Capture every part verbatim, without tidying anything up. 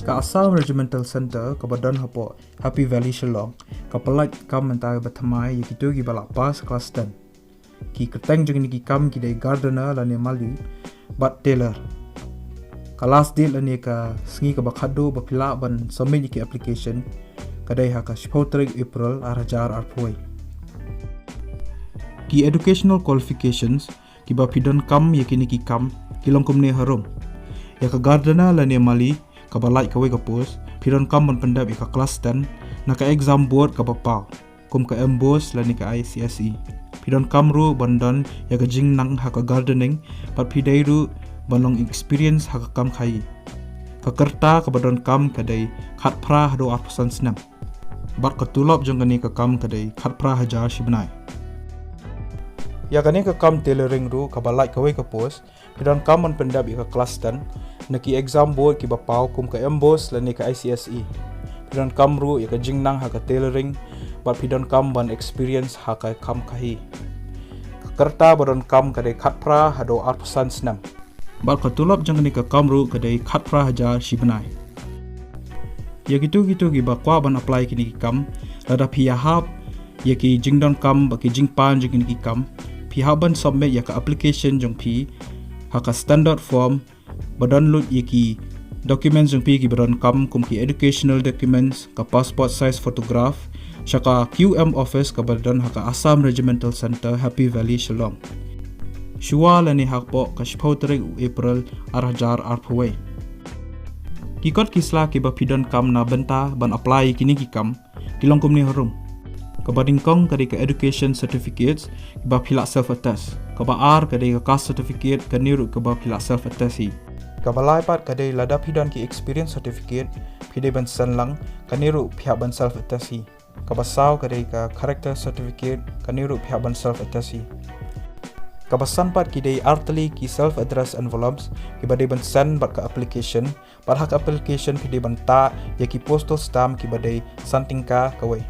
Ka Assam Regimental Centre kaba don hapoh Happy Valley Shillong ka pynlait kam mynta ba thymmai ïa kito kiba la pass klas ten. Ki kyrteng jong kine ki kam ki dei gardener lane mali bad tailor. Ka last date lane ka sngi kaba khadduh ba phi lah ban submit ïa ki application ka dei ha ka shiphew tarik April ar hajar arphew. Ki educational qualifications kiba phi donkam ïa kine ki kam ki long kumne harum. Ïa ka gardener lane mali kaba lait kawei ka post, phi donkam ban pyndep ïa ka klas ten na ka exam board kaba paw, kum ka MBOSE lane ka ICSE. Phi donkam ruh ban don ïa ka jingnang ha ka gardening bad phi dei ruh ban long experience ha ka kam khaïi. Ka rta kaba donkam ka dei khatphra haduh arphew san snem. Bad ka tulop jong kane ka kam ka dei khatphra hajar shi bnai. Ïa kane ka kam tailoring ruh kaba lait kawei ka post, phi donkam ban pyndep ïa ka klas ten na ki exam board kiba paw, kum ka MBOSE lane ka ICSE. Phi donkam ruh ïa ka jingnang ha ka tailoring bad phi donkam ban experience ha ka kam khaïi. Ka rta ba donkam ka dei khatphra haduh arphew san snem. Bad ka tulop jong kane ka kam ruh ka dei khatphra hajar shi bnai. Ïa kito kito kiba kwah ban apply kine ki kam, lada phi ïahap ïa ki jingdonkam bad ki jingpan jong kine ki kam, phi hap ban submit ïa ka application jong phi ha ka standard form, ba don lut ïa ki documents jong phi kiba donkam, kum ki educational documents, ka passport size photograph, sha ka QM office kaba don ha ka Assam Regimental Centre, Happy Valley, Shillong, shuwa lane hapoh ka shiphew tarik April ar hajar arphew. Ki kot ki sla kiba phi donkam na bynta ban apply ïa kine ki kam ki long kumne harum. Kaba nyngkong ka dei ka education certificates kiba phi lah self attest. Kaba ar ka dei ka caste certificate, kane ruh kaba phi lah self attest hi. Kaba lai pat ka dei lada phi don ki experience certificate, phi dei ban send lang, kane ruh phi hap ban self attest hi. Kaba saw ka dei ka character certificate, kane ruh phi hap ban self attest hi. Kaba san pat ki dei artylli ki self address envelopes kiba dei ban send bad ka application, bad ha ka application phi dei ban tah ïa ki postal stamp kiba dei san tyngka kawei.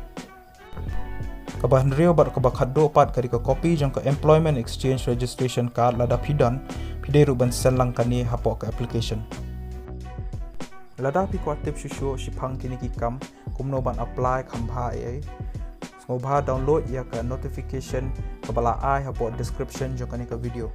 Kaba hynriew bad kaba khatduh pat ka dei ka copy jong ka employment exchange registration card, lada phi don, phi dei ruh ban send lang kane hapoh ka application. Lada phi kwah tip shuh shuh shaphang kine ki kam, kumno ban apply kham bha ei ei, sngewbha download ïa ka notification kaba la ai hapoh description jong kane ka video.